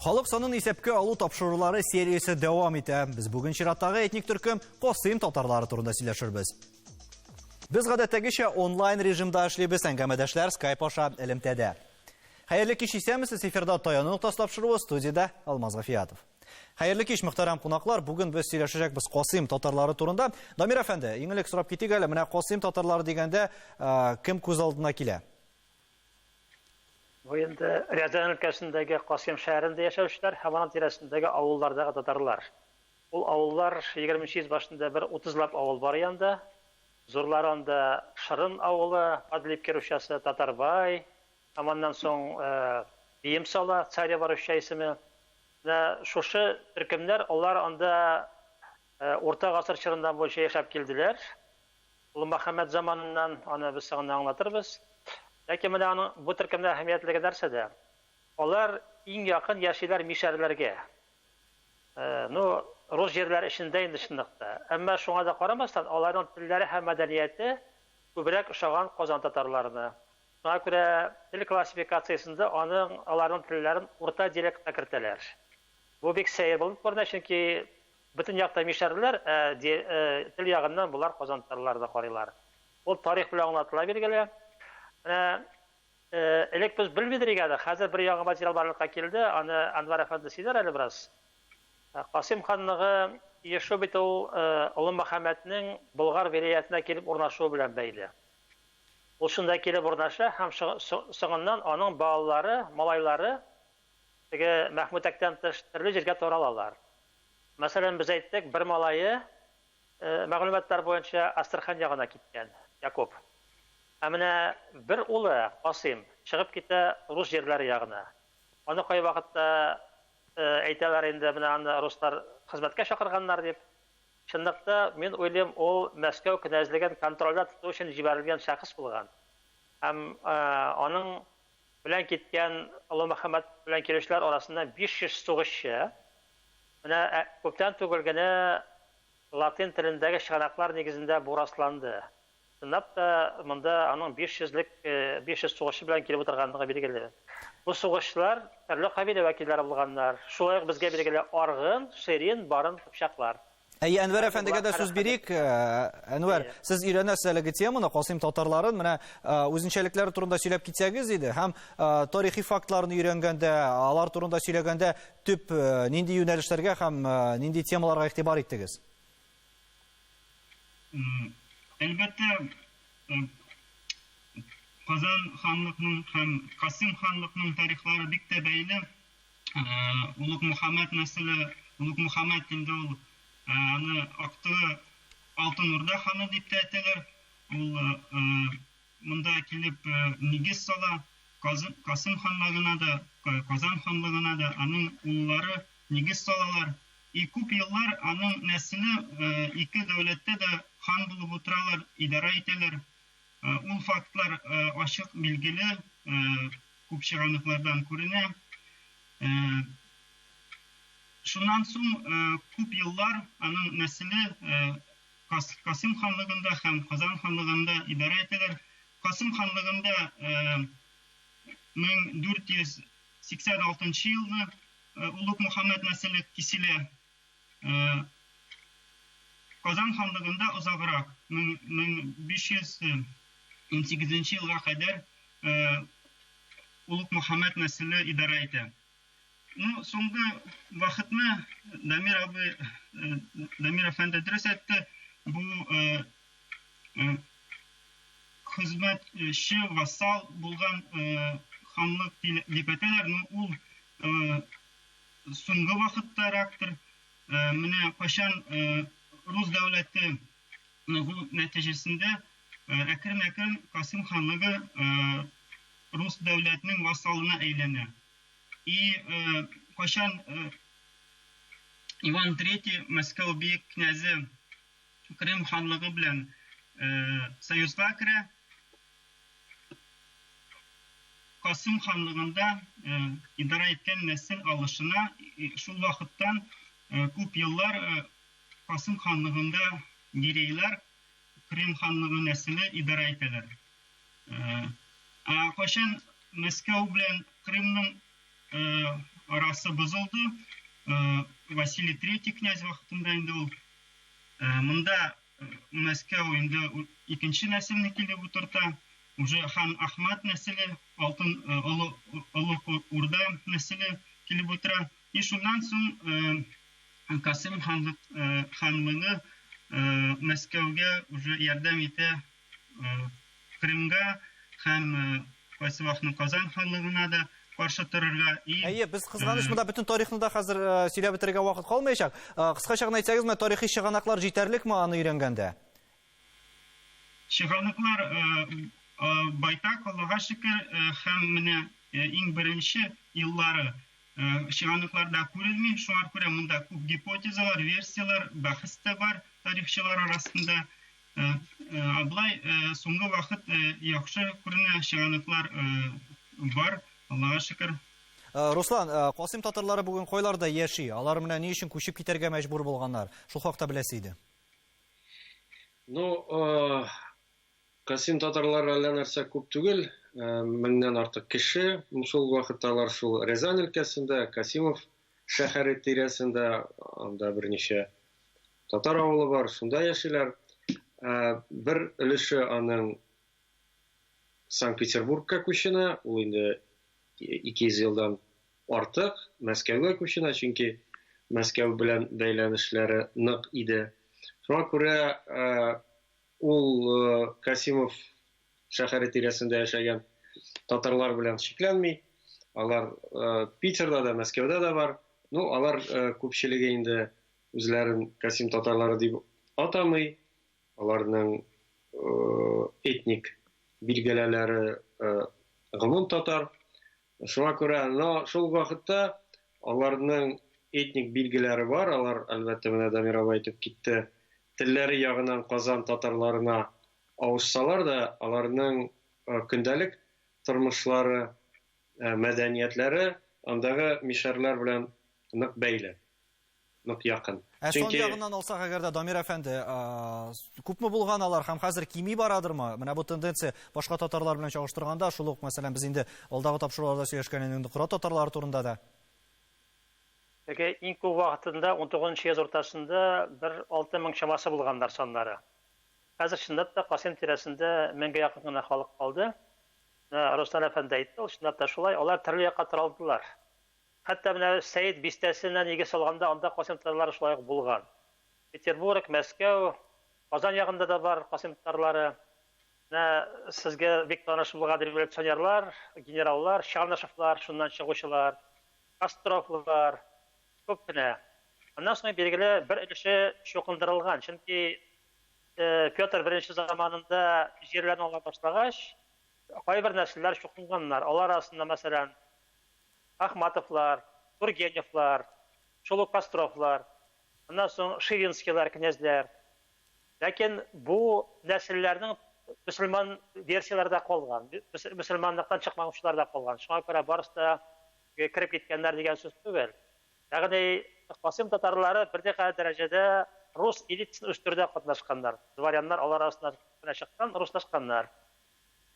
Халык санын исәпкә алу тапшырулары сериясе дәвам итә. Без бүген чираттагы этник төркем Касыйм татарлары турында сөйләшербез. Без гадәттәгечә онлайн режимда эшлибез, әңгәмәдәшләр Skype аша элемтәдә. Хәерле кич, исәнмесез, эфирда Таяну ноктасы тапшыруы, студиядә Алмаз Гафиятов. Хәерле кич, мөхтәрәм кунаклар. Бүген без сөйләшәчәкбез Касыйм татарлары турында. Дамир әфәнде, иң элек сорап китик әле, менә Касыйм татарлары дигәндә кем күз алдына килә? Бу инде Рязань өлкәсендәге Касыйм шәһәрендә яшәүчеләр һәм аның тирәсендәге авыллардагы татарлар. Ул авыллар егерменче йөз башында бер утызлап авыл бар янда. Зурлары анда Шырын авылы, Подлипки русчасы, Татарбай, һәм аннан соң Бием Сала, Царево русча исеме. Менә шушы төркемнәр, алар анда Урта гасыр чорыннан буенча яшәп килделәр. Олы Мөхәммәд заманыннан, аны без соңыннан аңлатырбыз. Ләкин менә аның бу төркемнең әһәмиятлеге нәрсәдә? Алар иң якын яшиләр мишәрләргә. Ну, рус җирләре эчендә инде чынлыкта. Әмма шуңа да карамастан, аларның телләре һәм мәдәнияте күбрәк ошаган Казан татарларына. Шуңа күрә тел классификациясендә аның, аларның телләрен урта диалектка кертәләр. Бу бик сәер булып күренә, чөнки бөтен якта мишәрләр, ә тел ягыннан болар Казан татарлары да карыйлар. Ул тарих белән аңлатыла, билгеле. Менә элек без белмидер идек әле, хәзер бер яңа материал барлыкка килде, аны Әнвәр әфәнде сөйләр әле бераз. Касыйм ханлыгы иешү бит ул Олы Мөхәммәднең Болгар вилаятенә килеп урнашуы белән бәйле. Ул шунда килеп урнаша һәм соңыннан аның балалары, малайлары Теге Мәхмүтәктән тыш төрле җиргә таралалар. Мәсәлән, без әйттек, бер малае, мәгълүматлар буенча, Астрахань ягына киткән, Якуб. Ә менә бер улы, Касыйм, чыгып китә рус җирләре ягына. Аны кайвакытта әйтәләр инде, менә аны руслар хезмәткә чакырганнар дип. Чынлыкта, мин уйлыйм, ул Мәскәү кенәзлеген контрольдә тоту өчен җибәрелгән шәхес булган. Һәм аның белән киткән Олы Мөхәммәд белән килүчеләр арасында 500 сугышчы. Менә күптән түгел генә латин телендәге чыганаклар нигезендә бу расланды. Чынлап та, монда аның 500 лек 500 сугышчы белән килеп утырганлыгы билгеле. Бу сугышчылар төрле кабилә вәкилләре булганнар. Шулай ук безгә билгеле Аргын, Ширин, Барын, Кыпчаклар. Әйе, Әнвәр әфәндегә дә сүз бирик. Әнвәр, сез өйрәнәсез әлеге теманы, Касыйм татарларын, менә үзенчәлекләре турында сөйләп китсәгез иде һәм тарихи фактларны өйрәнгәндә, алар турында сөйләгәндә төп нинди юнәлешләргә һәм нинди темаларга игътибар иттегез? Әлбәттә, Казан ханлыкның һәм Касыйм ханлыкның тарихлары бик тә бәйле. Улуг Мөхәммәд нәселе, Улуг Мөхәммәд инде ул аны актыгы Алтын Урда ханы дип тә әйтәләр. Ул монда килеп нигез сала. Касым ханлыгына да, Казан ханлыгына да аның уллары нигез салалар. И күп еллар аның нәселе ике дәүләттә дә хан булып утыралар, идарә итәләр. Ул фактлар ачык билгеле, күп чыганаклардан күренә. Шуннан соң күп еллар аның нәселе Касым ханлыгында һәм Казан ханлыгында идарә итәләр. Касым ханлыгында 1486 елны Улуг Мөхәммәд нәселе киселә. Казан ханлыгында озаграк, 1518 елга кадәр Улуг Мөхәммәд нәселе идарә итә. Ну, соңгы вакытны Дамир абый, Дамир әфәнде дөрес әйтте, бу хезмәтче, вассал булган ханлык дип әйтәләр, но ул соңгы вакыттарактыр. Менә кайчан рус дәүләте ныгу нәтиҗәсендә әкрен-әкрен Касым ханлыгы рус дәүләтенең вассалына әйләнә. И кайчан Иван III Мәскәү бөек князе Крым ханлыгы белән союзга керә, Касым ханлыгында идарә иткән нәсел алышына, шул вакыттан күп еллар Касым ханлыгында Гирейлар, Крым ханлыгы нәселе идарә итәләр. Ә кайчан Мәскәү белән Крымның арасы бозылды. Василий Третий князь вакытында инде ул. Монда Мәскәү инде икенче нәселне килеп утырта. Уже хан Ахмат нәселе, Алтын Олы Олы Урда нәселе килеп утыра. И шуннан соң Касыйм ханлык ханлыгы Мәскәүгә уже ярдәм итә Крымга һәм кайсы вакытны Казан ханлыгына да каршы торырга и Әйе, без кызганыч монда бөтен тарихны да хәзер сөйләп бетерергә вакыт калмаячак. Кыскача гына әйтсәгез, менә тарихи чыганаклар җитәрлекме аны өйрәнгәндә? Чыганаклар байтак, Аллага шөкер, һәм менә иң беренче еллары чыганакларда күренми, шуңа күрә монда күп гипотезалар, версияләр, бәхәс тә бар тарихчылар арасында. Ә болай соңгы вакыт яхшы күренә, чыганаклар бар, Аллага шөкер. Руслан, Касыйм татарлары бүген кайларда яши? Алар менә ни өчен күчеп китәргә мәҗбүр булганнар? Шул хакта беләсе иде. Ну, Касыйм татарлары әллә нәрсә күп түгел, меңнән артык кеше. Шул вакытта алар шул Рязань өлкәсендә, Касимов шәһәре тирәсендә, анда берничә татар авылы бар, шунда яшиләр. Бер өлеше аның Санкт-Петербургка күченә, ул инде 200 елдан артык Мәскәүгә күченә, чөнки Мәскәү белән бәйләнешләре нык иде. Шуңа күрә ул Касимов шәһәре тирәсендә яшәгән татарлар белән чикләнми. Алар Питерда да, Мәскәүдә дә бар. Ну, алар күпчелеге инде үзләрен Касим татарлары дип атамый. Аларның этник билгеләләре гомум татар. Шуңа күрә, но шул вакытта аларның этник билгеләре бар. Алар, әлбәттә, менә Дамир абый әйтеп китте, телләре ягыннан Казан татарларына авышсалар да, аларның көндәлек тормышлары, мәдәниятләре андагы мишәрләр белән нык бәйле. Нык якын. Ә сан ягыннан алсак, әгәр дә, Дамир әфәнде, күпме булган алар һәм хәзер кими барадырмы? Менә бу тенденция башка татарлар белән чагыштырганда, шул ук, мәсәлән, без инде алдагы тапшыруларда сөйләшкән инде Нокра татарлары турында да. Теге иң күп вакытында 19 йөз уртасында бер 6000 чамасы булганнар саннары. Хәзер чынлап та Касыйм тирәсендә меңгә якын гына халык калды. Менә Руслан әфәнде әйтте, ул чынлап та шулай, алар төрле якка таралдылар. Хәтта менә Сәет бистәсенә нигез салганда анда Касыйм татарлары шулай ук булган. Петербург, Мәскәү, Казан ягында да бар Касыйм татарлары. Менә сезгә бик таныш булган революционерлар, генераллар, Чанышевлар, шуннан чыгучылар, Костровлар, күп кенә. Аннан соң, билгеле, бер өлеше чукындырылган, чөнки Петр I заманында җирләрне ала башлагач, кайбер нәселләр чукынганнар. Алар арасында, мәсәлән, Ахматовлар, Тургеневлар, шул ук Костровлар, аннан соң Ширинскийлар, князьләр. Ләкин бу нәселләрнең мөселман версияләре дә калган, мөселманлыктан чыкмаучылар да калган. Шуңа күрә барысы да кереп киткәннәр дигән сүз түгел. Ягъни Касыйм татарлары берникадәр дәрәҗәдә рус элитасын үстерүдә катнашканнар. Дворяннар алар арасыннан чыккан, руслашканнар.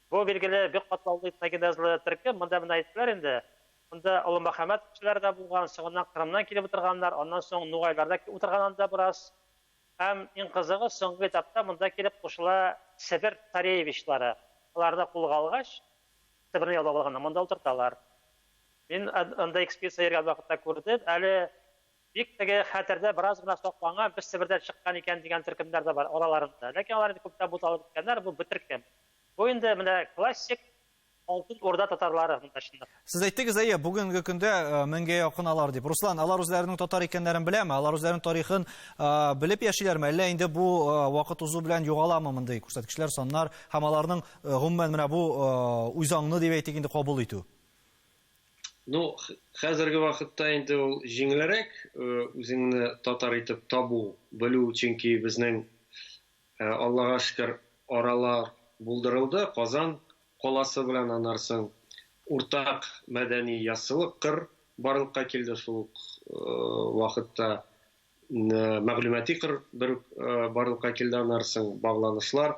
Бу, билгеле, бик катлаулы этногенезлы төркем. Монда менә әйттеләр инде, монда Олы Мөхәммәт кешеләре дә булган, соңыннан Кырымнан килеп утырганнар, аннан соң нугайлар да утырган анда бераз. Һәм иң кызыгы, соңгы этапта монда килеп кушыла Себер царевичлары. Аларны кулга алгач, Себерне яулап алганнар, монда утырталар. Мин анда экспедиция йөргән вакытта күрдем, әле Бик теге хәтердә бераз гына сакланган, без Себердән чыккан икән дигән төркемнәр дә бар араларында. Ләкин алар инде күптән буталып беткәннәр, бу бөтеркем. Бу инде менә классик Алтын Урда татарлары монда чынлап. Сез әйттегез, әйе, бүгенге көндә меңгә якын алар дип. Руслан, алар үзләренең татар икәннәрен беләме? Алар үзләренең тарихын белеп яшиләрме? Әллә инде бу вакыт узу белән югаламы мондый күрсәткечләр, саннар һәм аларның гомумән менә бу үзаңны дип әйтик инде кабул итү? Ну, хәзерге вакытта инде ул җиңелрәк үзеңне татар итеп табу, белү, чөнки безнең, Аллага шөкер, аралар булдырылды, Казан каласы белән аннан соң уртак мәдәни яссылык, кыр барлыкка килде шул ук вакытта. Мәгълүмати кыр бер үк барлыкка килде, аннан соң багланышлар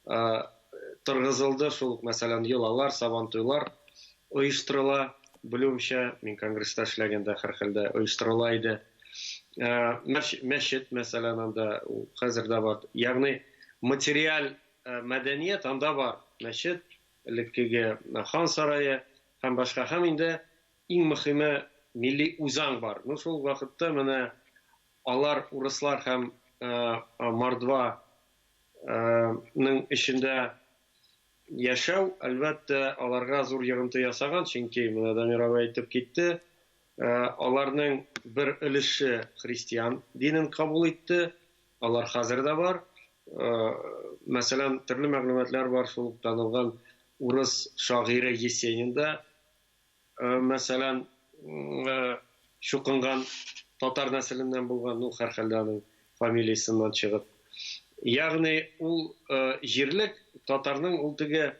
торгызылды, шул ук, мәсәлән, йолалар, сабантуйлар оештырыла. белүемчә, мин конгресста эшләгәндә һәрхәлдә оештырыла иде. Мәчет, мәсәлән, анда хәзер дә бар. Ягъни материаль мәдәният анда бар. Мәчет, элеккеге хан сарае һәм башка. Һәм инде иң мөһиме милли үзаң бар. Ну, шул вакытта менә алар урыслар һәм мордва ның эчендә яшәү, әлбәттә, аларга зур йогынты ясаган, чөнки менә Дамир абый әйтеп китте, аларның бер өлеше христиан динен кабул итте, алар хәзер дә бар. Мәсәлән, төрле мәгълүматлар бар, шул ук танылган урыс шагыйре Есенин да, мәсәлән, чукынган татар нәселеннән булган, ну, һәрхәлдә аның фамилиясеннән чыгып. Ягъни ул җирлек татарның ул теге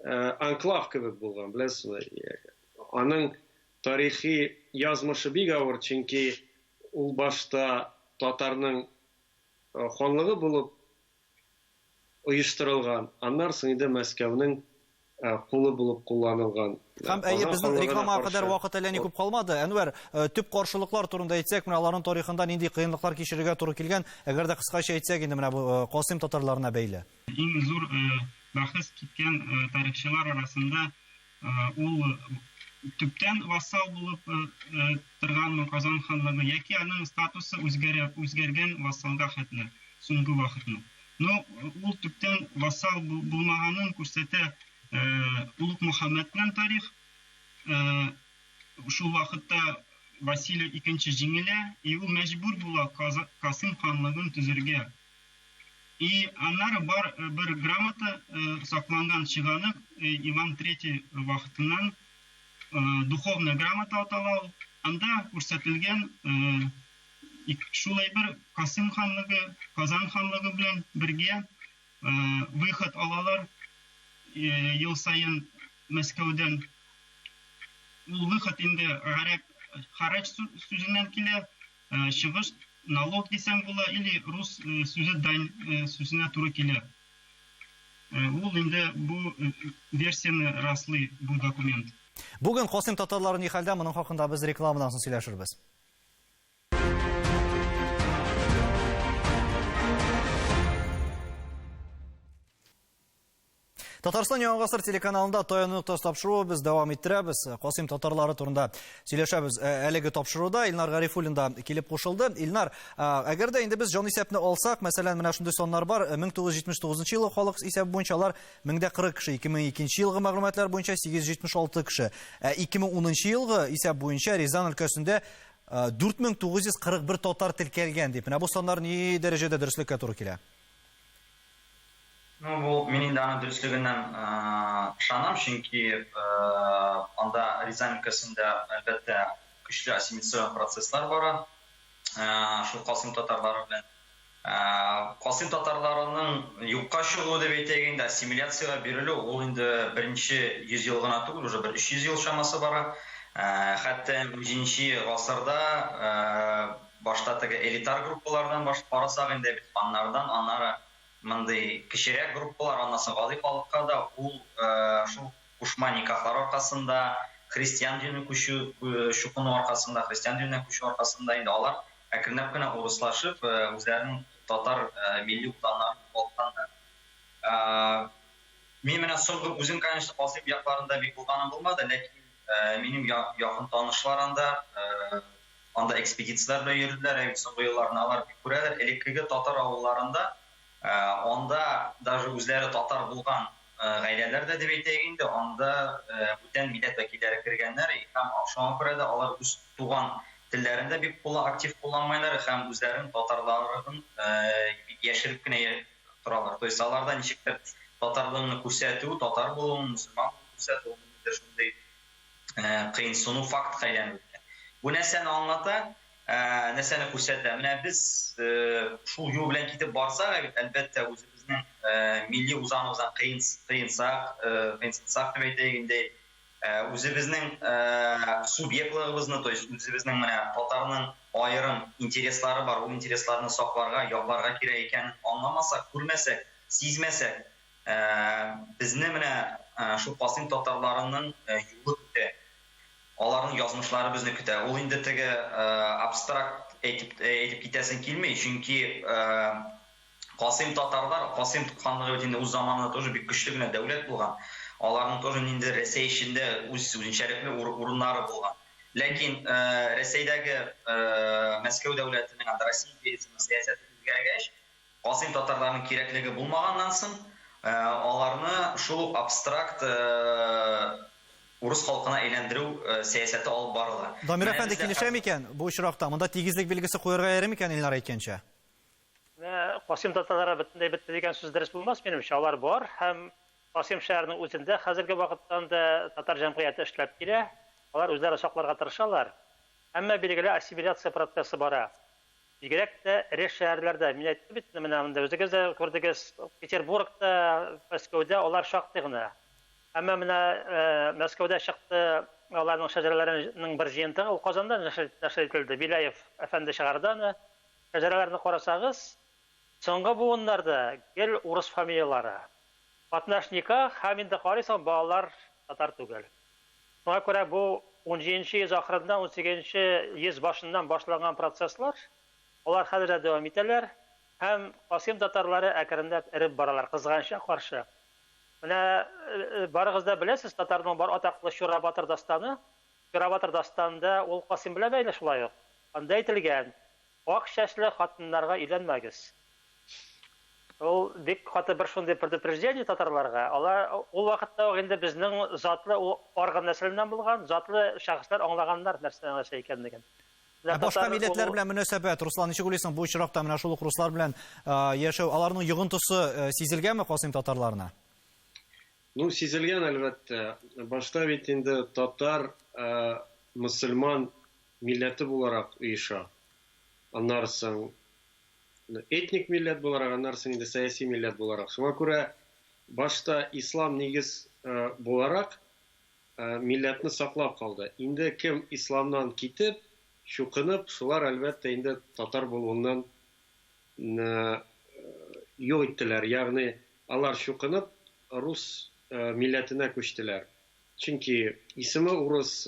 анклав кебек булган, беләсезме? Аның тарихи язмышы бик авыр, чөнки ул башта татарның ханлыгы булып оештырылган, аннан соң инде Мәскәүнең кулы булып кулланылган. Һәм әйе, безнең рекламага кадәр вакыт әллә ни күп калмады. Әнвәр, төп каршылыклар турында әйтсәк, менә аларның тарихында нинди кыенлыклар кичерергә туры килгән, әгәр дә кыскача әйтсәк, инде менә бу Касыйм татарларына бәйле. Иң зур бәхәс киткән тарихчылар арасында ул төптән вассал булып торганмы Казан ханлыгы яки аның статусы үзгәрә, үзгәргән вассалга хәтле соңгы вакытны. Но ул төптән вассал булмаганын күрсәтә Улуг Мөхәммәднән тарих. Шул вакытта Василий II җиңелә, и ул мәҗбүр була Касым ханлыгын төзергә. И аннары бар бер грамота сакланган чыганык Иван III вакытыннан, духовная грамота атала ул. Анда күрсәтелгән шул әйбер Касым ханлыгы, Казан ханлыгы белән бергә выход алалар ел саен Мәскәүдән. Ул выход инде гарәп харач сүзеннән килә, чыгыш налог дисәң була, или рус сүзе дань сүзенә туры килә. Ул инде бу версияне раслый бу документ. Бүген Касыйм татарлары ни хәлдә, моның хакында без рекламадан соң сөйләшербез. Татарстан Яңа гасыр телеканалында Таяну ноктасы тапшыруы без дәвам иттерәбез. Касыйм татарлары турында сөйләшәбез. Әлеге тапшыруда Илнар Гарифуллин да килеп кушылды. Илнар, әгәр дә инде без җан исәпне алсак, мәсәлән, менә шундый саннар бар. 1979 елгы халык исәбе буенча алар 1040 кеше, 2002 елгы мәгълүматлар буенча 876 кеше. Ә 2010 елгы исәп буенча Рязань өлкәсендә 4941 татар теркәлгән дип. Менә бу саннар ни дәрәҗәдә дөреслеккә туры килә? Ну, бу мин инде аның дөреслегеннән ышанам, чөнки анда Рязань өлкәсендә, әлбәттә, көчле ассимиляцион процесслар бара. Шул Касыйм татарлары белән. Касыйм татарларының юкка чыгуы дип әйтәйек инде, ассимиляциягә бирелү, ул инде беренче 100 ел гына түгел, уже бер 300 ел чамасы бара. Хәтта унҗиденче гасырда башта теге элитар группалардан баш карасак инде бит, ханнардан, аннары мондый кечерәк группалар, аннан соң гади халыкка да ул шул кушма никахлар аркасында, христиан диненә күчү, чукыну аркасында, христиан диненә күчү аркасында инде алар әкренләп кенә урыслашып, үзләренең татар милли үзаңнарын югалтканнар. Мин менә соңгы үзем, конечно, Касыйм якларында бик булганым булмады, ләкин минем якын танышлар анда, анда экспедицияләр белән йөрделәр, ә бит соңгы елларны алар бик күрәләр. Элеккеге татар авылларында анда даже үзләре татар булган гаиләләр дә дип әйтәйек инде, анда бүтән милләт вәкилләре кергәннәр һәм шуңа күрә дә алар үз туган телләрен дә бик актив кулланмайлар һәм үзләренең татарларын бик яшереп кенә торалар. То есть аларда ничектер татарлыгыңны күрсәтү, татар булуың, мөселман булуыңны күрсәтү, ул ниндидер шундый кыенсыну фактка әйләнеп беткән. Бу нәрсәне аңлата, нәрсәне күрсәтә? Менә без шул юл белән китеп барсак, әлбәттә, үзебезнең милли үзаңыбыздан кыенсак, кыенсынсак дип әйтәйек инде, үзебезнең субъектлыгыбызны, то есть үзебезнең менә татарның аерым интереслары бар, ул интересларны сакларга, якларга кирәк икәнен аңламасак, күрмәсәк, сизмәсәк, безне менә шул Касыйм татарларының юлы көтә. Аларның язмышлары безне көтә. Ул инде теге абстракт әйтеп әйтеп китәсең килми, чөнки Касыйм татарлар, Касыйм ханлыгы бит инде үз заманында тоже бик көчле генә дәүләт булган. Аларның тоже ниндидер Рәсәй эчендә үз үзенчәлекле урыннары булган. Ләкин Рәсәйдәге Мәскәү дәүләтенең, анда Россия империясенең сәясәте үзгәргәч, Касыйм татарларының кирәклеге булмаганнан соң, аларны шул ук абстракт урыс халкына әйләндерү сәясәте алып барыла. Дамир әфәнде килешә микән бу очракта? Монда тигезлек билгесе куярга ярый микән, Илнар әйткәнчә? Менә Касыйм татарлары бөтенләй бетте дигән сүз дөрес булмас, минемчә. Алар бар һәм Касыйм шәһәренең үзендә хәзерге вакыттан да татар җәмгыяте эшләп килә. Алар үзләре сакларга тырышалар. Әмма, билгеле, ассимиляция процессы бара. Бигрәк тә эре шәһәрләрдә. Мин әйттем бит, менә монда үзегез дә күрдегез, Петербургта, Мәскәүдә алар шактый гына. Әмма менә Мәскәүдә чыкты аларның шәҗәрәләренең бер җыентыгы, ул Казанда нәшер ителде, Беляев әфәнде чыгарды аны. Шәҗәрәләрне карасагыз, соңгы буыннарда гел урыс фамилияләре. Катнаш никах һәм инде карыйсың, балалар татар түгел. Шуңа күрә бу унҗиденче йөз ахырыннан, унсигезенче йөз башыннан башланган процесслар, алар хәзер дә дәвам итәләр һәм Касыйм татарлары әкренләп эреп баралар, кызганычка каршы. Менә барыгыз да беләсез, татарның бар атаклы Чура батыр дастаны. Чура батыр дастанында ул Касыйм белән бәйле шулай ук. Анда әйтелгән, Ак чәчле хатыннарга өйләнмәгез. Ул бик каты бер шундый предупреждение татарларга. Алар ул вакытта ук инде безнең затлы, ул аргын нәселеннән булган, затлы шәхесләр аңлаганнар нәрсәнең нәрсә икәнлеген. Ә башка милләтләр белән мөнәсәбәт, Руслан, ничек уйлыйсың, бу очракта менә шул ук руслар белән яшәү, аларның йогынтысы сизелгәнме Касыйм татарларына? Ну, сизелгән, әлбәттә. Башта бит инде татар мөселман милләте буларак оеша. Аннары соң этник милләт буларак, аннары соң инде сәяси милләт буларак. Шуңа күрә башта ислам нигез буларак милләтне саклап калды. Инде кем исламнан китеп, чукынып, шулар, әлбәттә, инде татар булуыннан юк иттеләр. Ягъни алар чукынып рус милләтенә күчтеләр. Чөнки исеме урыс,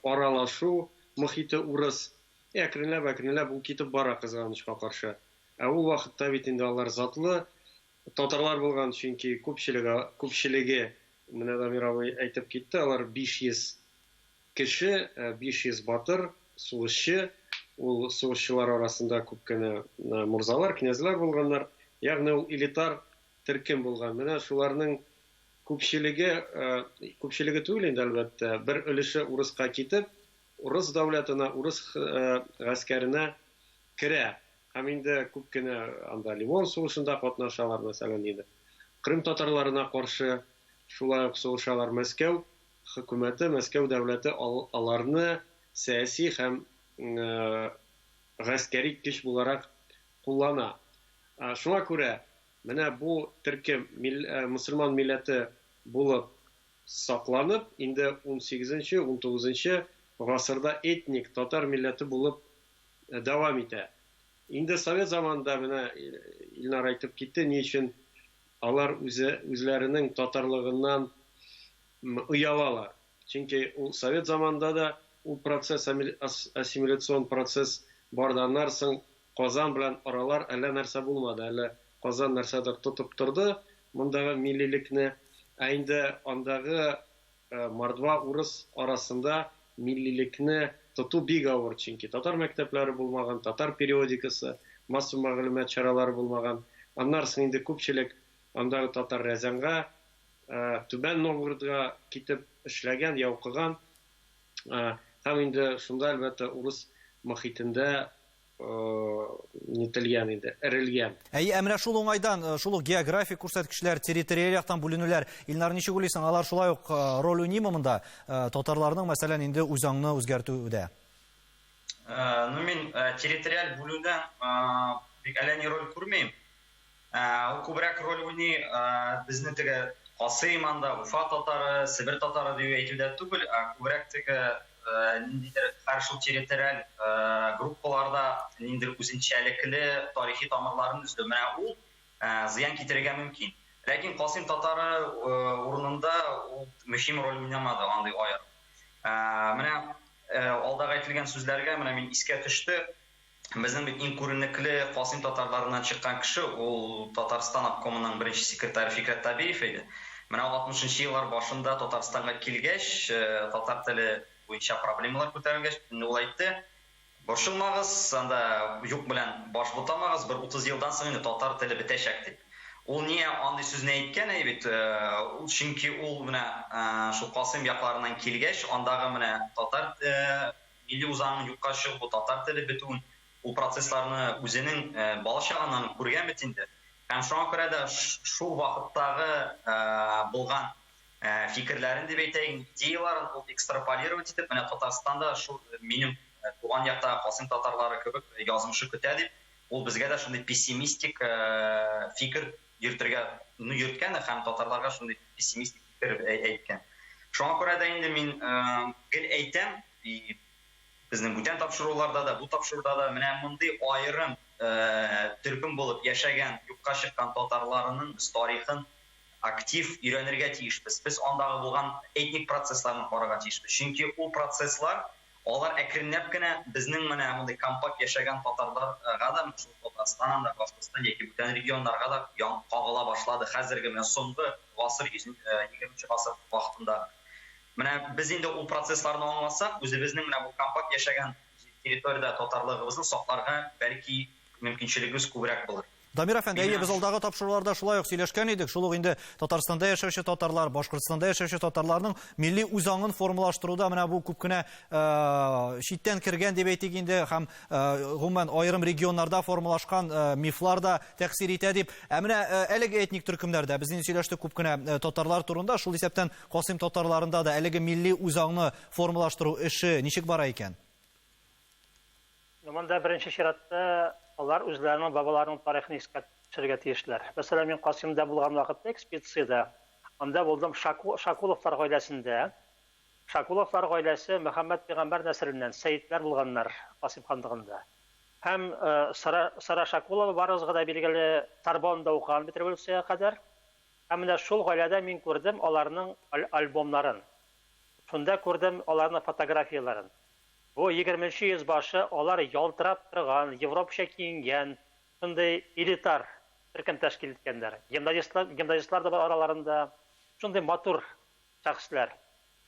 аралашу мохите урыс. И әкренләп-әкренләп ул китеп бара, кызганычка каршы. Ә ул вакытта бит инде алар затлы татарлар булган, чөнки күпчелеге, күпчелеге, менә Дамир абый әйтеп китте, алар 500 кеше, 500 батыр, сугышчы. Ул сугышчылар арасында күп кенә морзалар, князьләр булганнар. Ягъни ул элитар төркем булган. Менә шуларның күпчелеге, күпчелеге түгел инде, әлбәттә, бер өлеше урыска китеп, урыс дәүләтенә, урыс гаскәренә керә. Һәм инде күп кенә анда Ливон сугышында катнашалар, мәсәлән, инде. Крым татарларына каршы шулай ук сугышалар. Мәскәү хөкүмәте, Мәскәү дәүләте аларны сәяси һәм гаскәри көч буларак куллана. Шуңа күрә менә бу төркем мөселман милләте булып сакланып, инде унсигезенче, унтугызынчы гасырда этник татар милләте булып дәвам итә. Инде совет заманында менә Илнар әйтеп китте, ни өчен алар үзе үзләренең татарлыгыннан оялалар. Чөнки ул совет заманында да ул процесс, ассимиляцион процесс барды. Аннан соң Казан белән аралар әллә нәрсә булмады, әле Казан нәрсәдер тотып торды мондагы миллилекне, ә инде андагы мордва, урыс арасында миллилекне тоту бик авыр, чөнки татар мәктәпләре булмаган, татар периодикасы, масса мәгълүмат чаралары булмаган. Аннары соң инде күпчелек андагы татар Рязаньга, Түбән Новгородга китеп эшләгән я укыган. Һәм инде шунда, әлбәттә, урыс мохитендә нителгән инде, эрелгән. Әйе, ә менә шул уңайдан, шул ук географик күрсәткечләр, территориаль яктан бүленүләр, Илнар, ничек уйлыйсың, алар шулай ук роль уйныймы монда, татарларның, мәсәлән, инде үзаңны үзгәртүдә? Ну, мин территориаль бүлүдән бик әллә ни роль күрмим. Ул күбрәк роль уйный безне теге Касыйм анда, Уфа татары, Себер татары дип әйтүдә түгел, ә күбрәк теге ниндидер һәр шул территориаль группаларда ниндидер үзенчәлекле тарихи тамырларын эзләү. Менә ул зыян китерергә мөмкин. Ләкин Касыйм татары урынында ул мөһим роль уйнамады андый аерым. Менә алдагы әйтелгән сүзләргә менә мин искә төште. Безнең бит иң күренекле Касыйм татарларыннан чыккан кеше ул Татарстан обкомының беренче секретаре Фикрәт Табиев иде. Менә ул 60 нчы еллар башында Татарстанга килгәч, татар теле буенча проблемалар күтәрелгәч, инде ул әйтте, Борчылмагыз, анда юк белән баш бутамагыз, бер 30 елдан соң инде татар теле бетәчәк, дип. Ул ния андый сүзне әйткән, әй бит, ул чөнки ул менә шул Касыйм якларыннан килгәч, андагы менә татар милли үзаңының юкка чыгуы, татар теле бетүен, ул процессларны үзенең балачагыннан ук күргән бит инде. Һәм шуңа күрә дә шул вакыттагы булган фикерләрен дип әйтәйек, идеяларын ул экстраполировать итеп, менә Татарстанда шул минем туган яктагы Касыйм татарлары кебек язмышы көтә дип, ул безгә дә шундый пессимистик фикер йөртергә, ну, йөрткән һәм татарларга шундый пессимистик фикер әйткән. Шуңа күрә дә инде мин гел әйтәм, и безнең бүтән тапшыруларда да, бу тапшыруда да менә мондый аерым төркем булып яшәгән, юкка чыккан татарларының без тарихын актив өйрәнергә тиешбез. Без андагы булган этник процессларны карарга тиешбез. Чөнки ул процесслар, алар әкренләп кенә безнең менә мондый компакт яшәгән татарларга да, шул Татарстан анда, Башкортстан яки бүтән регионнарга да кагыла башлады. Хәзерге менә соңгы гасыр, егерменче гасыр вакытында. Менә без инде ул процессларны аңласак, үзебезнең менә бу компакт яшәгән территориядә татарлыгыбызны сакларга бәлки мөмкинчелегебез күбрәк булыр. Дамир әфәнде, әйе, без алдагы тапшыруларда шулай ук сөйләшкән идек. Шул ук инде Татарстанда яшәүче татарлар, Башкортстанда яшәүче татарларның милли үзаңын формалаштыруда менә бу күп кенә э, читтән кергән дип әйтик инде һәм э, гомумән аерым регионнарда формалашкан э, мифлар да тәэсир итә дип. Ә менә әлеге этник төркемнәрдә без инде сөйләштек күп кенә татарлар турында, шул исәптән Касыйм татарларында да әлеге милли үзаңны формалаштыру эше ничек бара икән? Ну, монда беренче чиратта алар үзләренең бабаларының тарихын искә төшерергә тиешләр. Мәсәлән, мин Касыймда булган вакытта экспедициядә, анда булдым Шаку, Шакуловлар гаиләсендә. Шакуловлар гаиләсе Мөхәммәд пәйгамбәр нәселеннән, сәетләр булганнар Касыйм ханлыгында. Һәм э, Сара, Сара Шакулова барыгызга да билгеле Сорбоннда укыган бит революциягә кадәр. Һәм менә шул гаиләдә мин күрдем аларның альбомнарын. Шунда күрдем аларның фотографияләрен. Бу егерменче йөз башы, алар ялтырап торган, европча киенгән, шундый элитар төркем тәшкил иткәннәр. Гимназистлар, гимназистлар да бар араларында. Шундый матур шәхесләр.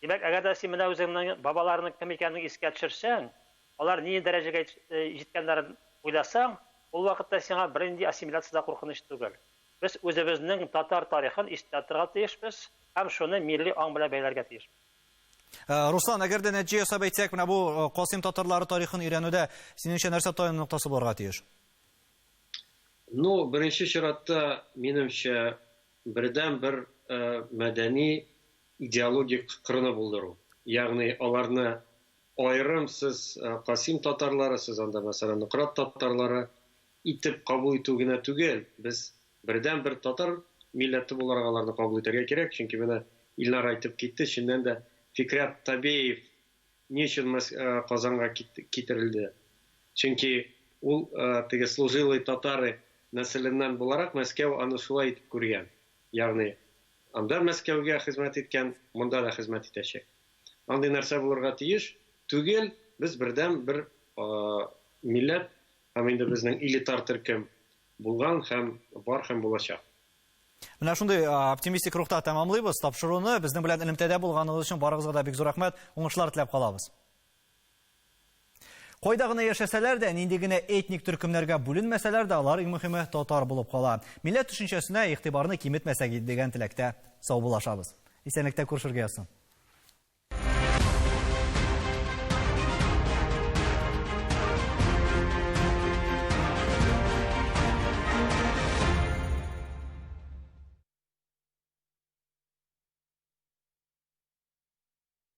Димәк, әгәр дә син менә үзеңнең бабаларының кем икәнен искә төшерсәң, алар нинди дәрәҗәгә җиткәннәрен уйласаң, ул вакытта сиңа бернинди ассимиляция дә куркыныч түгел. Без үзебезнең татар тарихын истә тотарга тиешбез һәм шуны милли аң белән бәйләргә тиешбез. Э, Руслан, әгәр дә нәтиҗә ясап әйтсәк, менә бу э, Касыйм татарлары тарихын өйрәнүдә синеңчә нәрсә таяну ноктасы булырга тиеш? Ну, беренче чиратта, минемчә, бердән бер э, мәдәни идеологик кырны булдыру. Ягъни аларны аерым сез Касыйм татарлары, сез анда, мәсәлән, Нократ татарлары итеп кабул итү генә түгел, без бердәнбер татар милләте буларак аларны кабул итәргә кирәк, чөнки менә Илнар әйтеп китте, чыннан да Фикрәт Табеев ни өчен Казанга китерелде? Чөнки ул теге служилые татары нәселеннән буларак Мәскәү аны шулай итеп күргән. Ягъни анда Мәскәүгә хезмәт иткән, монда да хезмәт итәчәк. Андый нәрсә булырга тиеш түгел, без бердәм бер милләт Һәм инде безнең элитар төркем булган һәм бар һәм булачак. Менә шундый оптимистик рухта тәмамлыйбыз тапшыруны. Безнең белән элемтәдә булганыгыз өчен барыгызга да бик зур рәхмәт. Уңышлар теләп калабыз. Кайда гына яшәсәләр дә, нинди генә этник төркемнәргә бүленмәсәләр дә, алар иң мөһиме татар булып кала. Милләт төшенчәсенә игътибарны киметмәсәк иде дигән теләктә саубуллашабыз. Исәнлектә күрешергә язсын.